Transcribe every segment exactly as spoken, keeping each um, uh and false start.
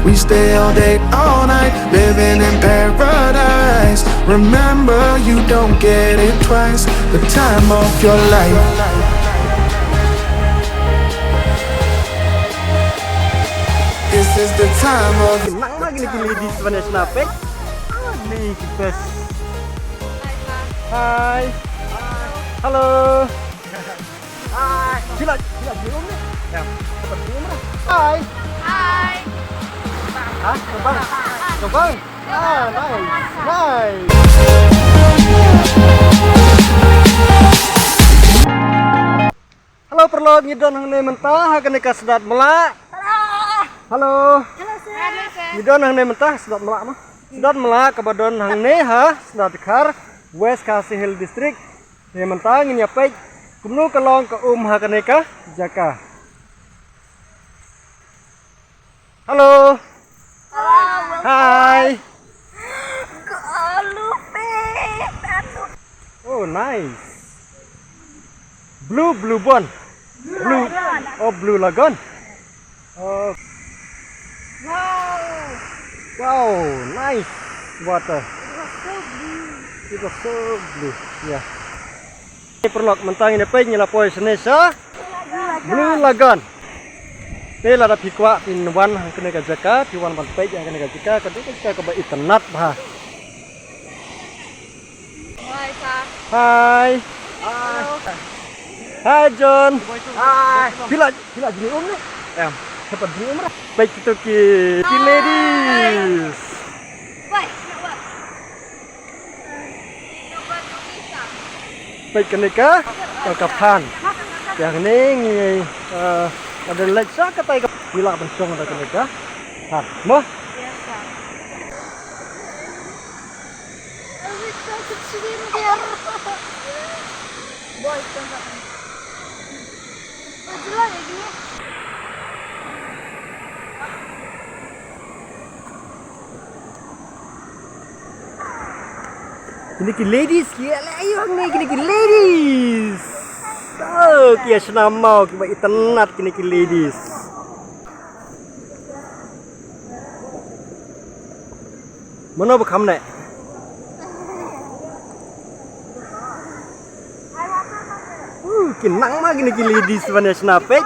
We stay all day, all night, living in paradise. Remember, you don't get it twice. The time of your life. This is the time of. Nang ma kine ki ladies ban ïa shna peit. Ah, ni ki best. Hi. Hello. Hi. Phi la, phi la jngai um ne? Em. Phi la jngai um ne? Hi. Hi. Ha? Ka bang. Ka bang. Ah, nice. Nice. Hello, paralok, ngi don hangne mynta ha kane ka Sdad Mlak. Hello. Hello. Hello, sir. Ngi don hangne mynta Sdad Mlak ma. Sdad Mlak kaba don hangne ha Sdadkhar, West Khasi Hills District. Te mynta ngin ïa peit kumno ka long ka um ha kane ka jaka. Hello. Hello. Hi. Kalu pe. Oh, nice. Blue, blue bond. Blue. Oh, blue lagoon. Oh. Wow. Wow, nice water. It was so blue. It was so blue. Yeah. Ni paralok, mynta ngin ïa peit, ngi la poi shane sha Blue Lagoon. Te lada phi kwah phin wan ha kane ka jaka, phi wan ban peit ha kane ka jaka, ka dei ka jaka kaba itynnat bha. Hi, sir. Hi. Hello. Hi, John. Hi. Phi la, phi la jngai um ne? Em. Phi la jngai um ne? Peit kito ki, ki ladies. Why? What? Peit kane ka, ka, ka phan. Ïa kane ngi, eh, ka dei leit sha katai ka, ngi lah ban shong da kane ka phan. Mo? Yes, sir. I wish I could swim there. Boy, don't. Kine ki ladies ki ïa leh aïu hangne, kine ki ladies. Oh, ki ïa shna maw, kiba itynnat kine ki ladies. Mano ba kham ne? Uh, ki nang ma kine ki ladies ban ïa shna peit.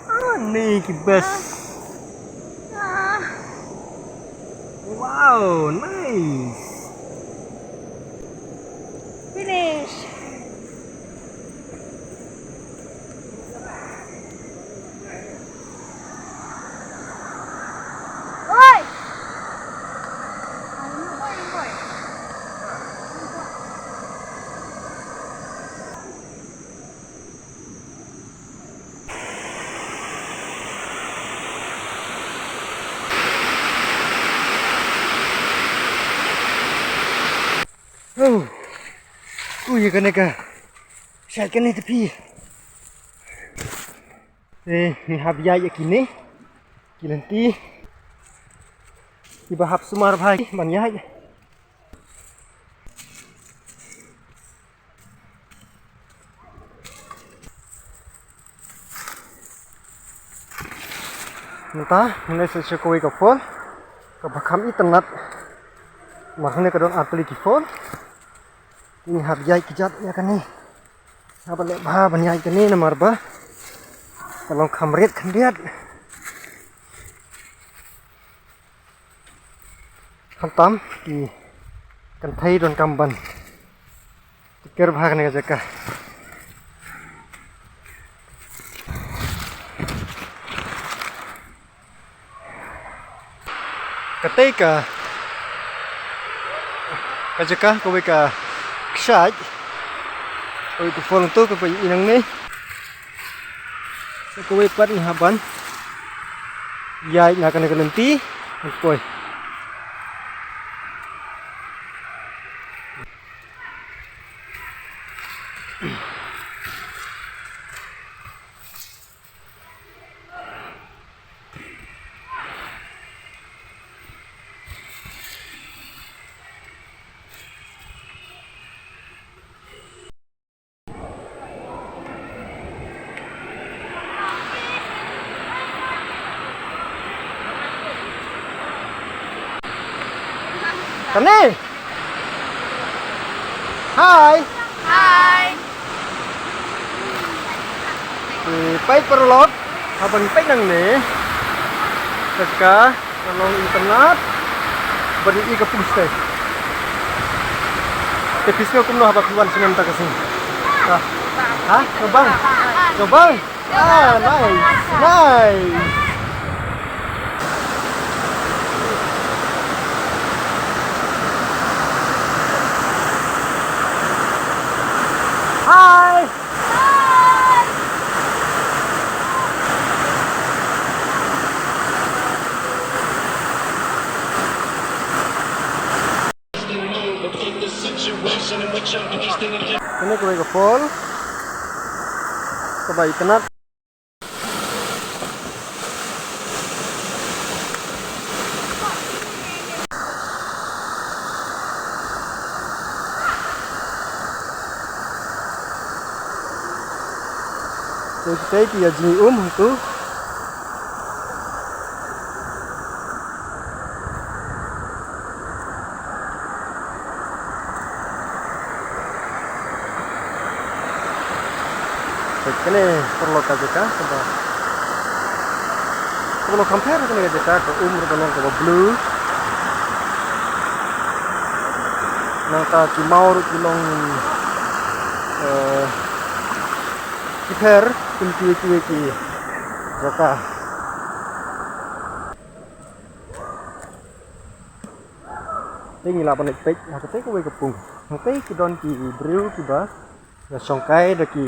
Ah, ni ki best. Wow, nice. Finish. Oi! Oh. Ui, kane ka. Shait kane te phi. Eh, ngi hap ïaid ïa kine ki lynti kiba hap sumar bha ban ïaid. Mynta ngi leit sha kawei ka fall kaba kham itynnat. Namar hangne ka don artylli ki fall. Ngi hap ïaid kjat ïa kane. Hap leh bha ban ïaid kane namar ba ka long kham rit khyndiat. Khamtam ki kynthei donkam ban tiker bha kane ka jaka. Katei ka, ka jaka kawei ka kshaid, kawei ka fall to kaba i nangne. Kawei pat ngi hap ban ïaid na kane ka lynti. Poi. Kane. Hi. Hi. Ngi peit paralok. Haba ngi peit nangne, te ka long itynnad. Bad ngi i ka pung state. Te phi sngew kumno haba phi wan sha mynta ka sngi? Ha? Ka bang? Ka bang? Ah, nice, nice. Hi. Kane kawei ka fall kaba itynnad. Te kita ki ïa jingim hangtu. Te kane paralok ka jaka kaba, kaba long compare kane ka jaka, ka um ruh ka long kaba blue. Nangta ki maw ruh ki long, eh, ki pher kum kiwei kiwei ki jaka. Te ngi lah ban peit ha katei kawei ka pung. Hangtei ki don ki briew kiba ïa shongkai da ki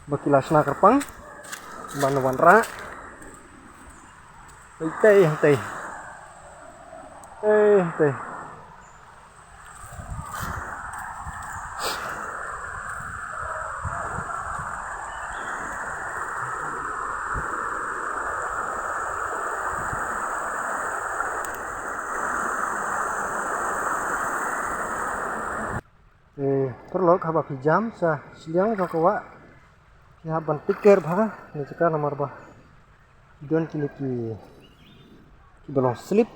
ba ki la shna kyrpang ban wanrah. Peit tei hangtei. Tei hangtei. Eh, paralok, haba phi jam sha shiliang jong ka wah, phi hap ban take care bha ne jaka, namar ba don kine ki, kiba long slip.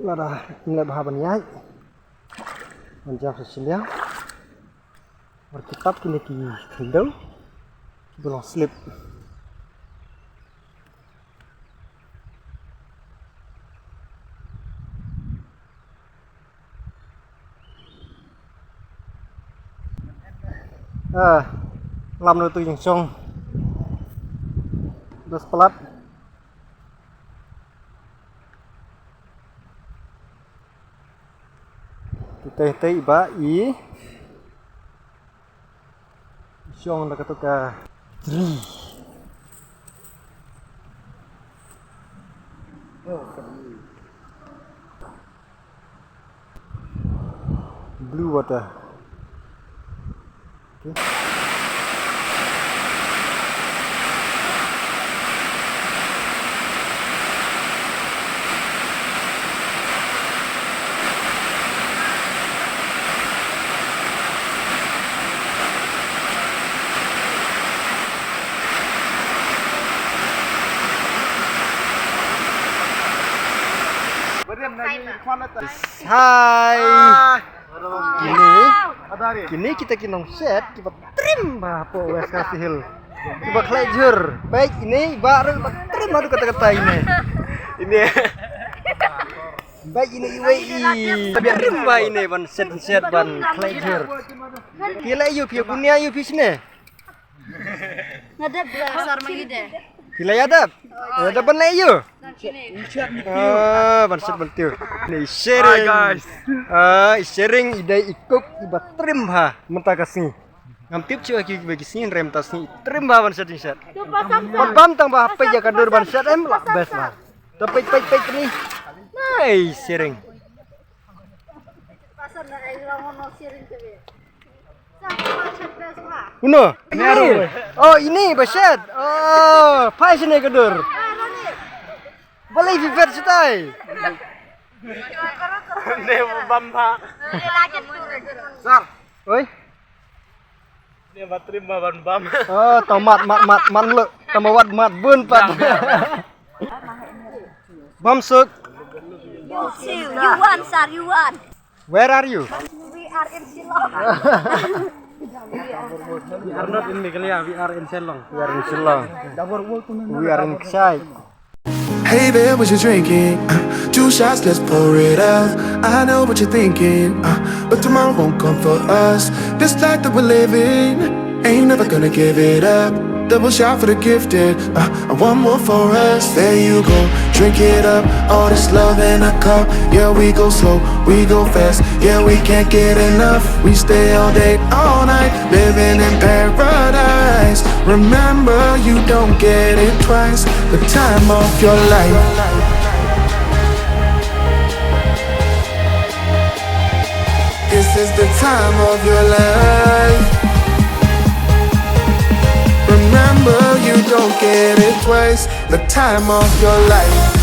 Lada ym leh bha ban ïaid ban jam sha shiliang, war ki tap kine ki khyndew kiba long slip. Ah, lam na tu jingshong. Dos palat. Kita tei ba i shong da katu ka tree. Blue water. Okay. Hi. Kine, kine kita ki nongset kiba trim bha hapoh West Khasi Hills. Kiba khleh jhur. Peit ine i bah ruh ba trim haduh katta katta ine. Ine. Peit ine iwei i ba trim bha ine ban set set ban khleh jhur. Phi leh aïu, phi ïa bun ïa aïu phi shane? Nga dep ba. Phi la ïa dep? Ïa dep ban leh aïu? Ah, ban set ban tiew. Ni sharing. Hi, guys. Ah, i sharing i dei i cook iba trim bha mynta ka sngi. Ngam tip shuh ïa kiwei ki sngi, hynrei mynta ka sngi i trim bha ban set, i set. Bad bam tang ba hap peit ïa ka dur ban set em, lah best bha. To peit, peit, peit ni. Nice sharing. Uno. Ini. Oh, ini ba shet. Oh, phai shane ka dur. Balei phi phet shatai? Ne bam pha. Sir. Oi. Ni ba trim ba ban bam. Oh, tang mat, mat, mat, man le. Tang ba wat mat bun pat. Bam suk. You too. You won, sir. You won. Where are you? We are in Shillong. We are not in Meghalaya, we are in Shillong. We are in Shillong. We are in Kshai. Hey there, what you drinking? Uh, two shots, let's pour it up. I know what you're thinking, uh, but tomorrow won't come for us. This life that we're living, ain't never gonna give it up. Double shot for the gifted, uh, and one more for us. There you go, drink it up. All this love in a cup. Yeah, we go slow, we go fast. Yeah, we can't get enough. We stay all day, all night, living in paradise. Remember, you don't get it twice. The time of your life. This is the time of your life. Remember, you don't get it twice. The time of your life.